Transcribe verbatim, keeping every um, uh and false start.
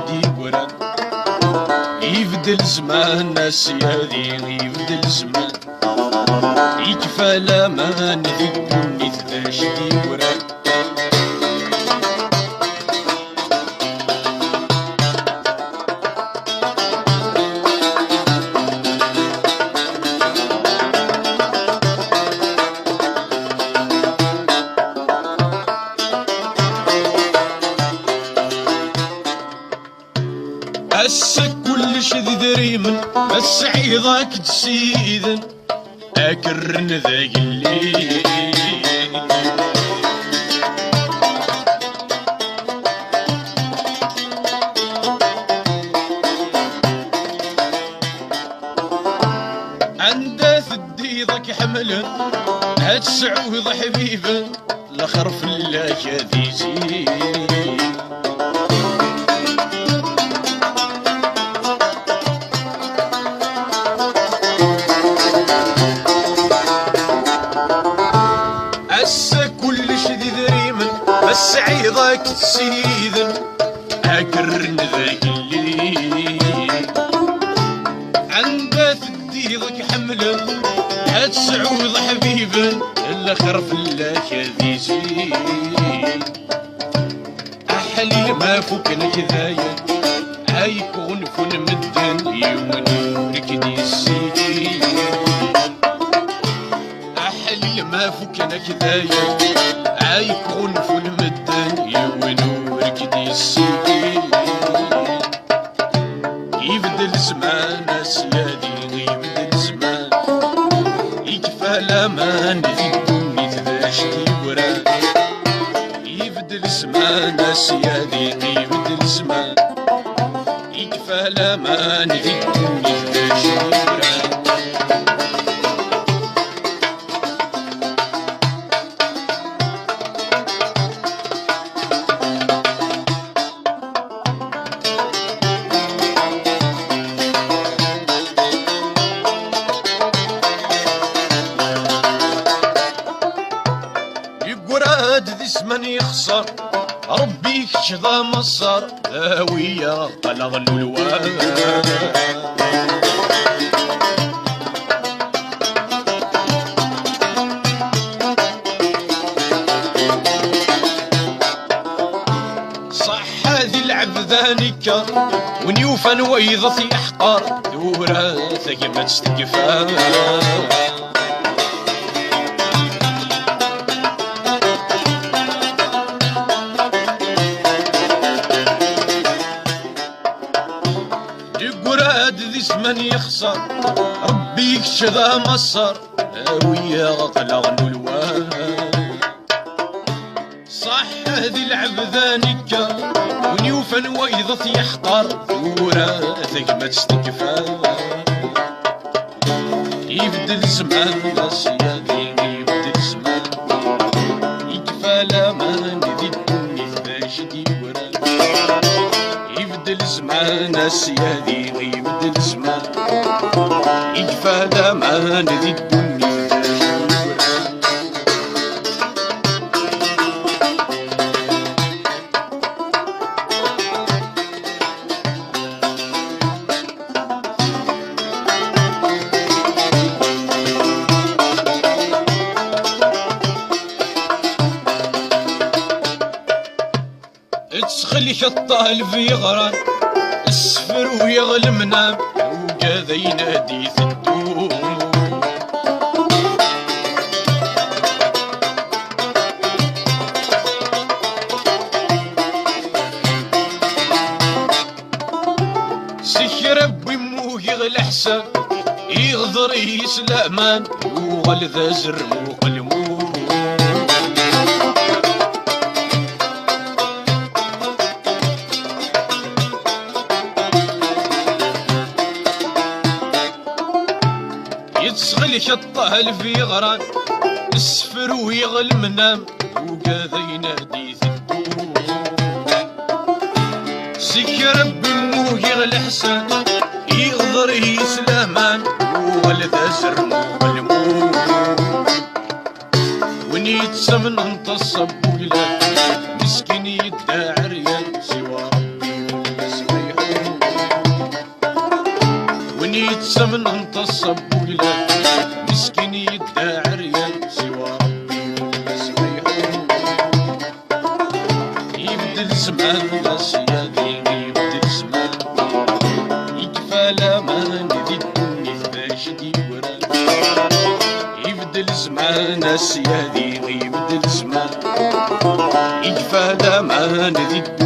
d-yegran. Ibeddel zzman, a ssyadi, ibeddel zzman. Ikfa laman di ddunit, d acu d-yegran. Ass-a kullec d idrimen, ma tesɛiḍ-ak-d siden, akerren d agellid. Anda teddiḍ ad k-ḥemmlen, ad tesɛuḍ ḥbiben, lxir fell-ak ad izid. Ass-a kullec d idrimen, ma tesɛiḍ-ak-d siden, akerren d agellid. Anda teddiḍ ad k-ḥemmlen, ad tesɛuḍ ḥbiben, lxir fell-ak ad izid. Aḥlil ma fukken-ak dayen, ay k-ɣunfun medden, yiwen ur k-d-yessigin. Aḥlil ma fukken-ak dayen, ay k-ɣunfun medden, yiwen ur k-d-yessigin. Ibeddel zzman, a ssyadi, ibeddel zzman. Ikfa laman di ddunit, d acu d-yegran. Ibeddel zzman, a ssyadi, ibeddel zzman. Ikfa laman di ddunit, d acu d-yegran. Yeggra-d di zzman yexṣer, Ṛebbi kečč d amaṣṣer, awi-yaɣ aql-aɣ nulwa. Ṣaḥḥa di lɛebd ad nekker, win yufan wayeḍ ad t-yeḥqer, tura tagmat tekfa. Yeggra-d di zzman yexṣer, Ṛebbi kečč d amaṣṣer, awi-yaɣ aql-aɣ nulwa. Ṣaḥḥa di lɛebd ad nekker, win yufan wayeḍ ad t-yeḥqer, tura tagmat tekfa. Ibeddel zzman, a ssyadi, ibeddel zzman. Ikfa laman di ddunit, d acu d-yegran. Ibeddel zzman, a ssyadi, ibeddel zzman. Ikfa laman di ddunit, d acu d-yegran. Ttxil-k a ṭṭaleb yeɣran, ssefru-yaɣ lemnam, ugad ayen ad d-iteddu. Si kra n win mugiɣ leḥsab, iɣder-iyi s laman, yuɣal d azrem uqelmun. Yettɣil-k a ṭṭaleb yeɣran, ssefru-yaɣ lemnam, ugad ayen ad d-iteddu. Si kra n win mugiɣ leḥsan, iɣder-iyi s laman, yuɣal d azrem uqelmun. Win yettamnen taṣebbulat, miskin yedda ɛeryan, siwa Ṛebbi fell-as Ṣṣab uglan, miskin yedda ɛeryan, siwa Ṛebbi ur yesɛi ḥedd. Ibeddel zzman a ssyadi, ibeddel zzman. Ikfa laman di ddunit bac d-yewran. Ibeddel zzman a ssyadi, ibeddel zzman. Ikfa laman di ddunit.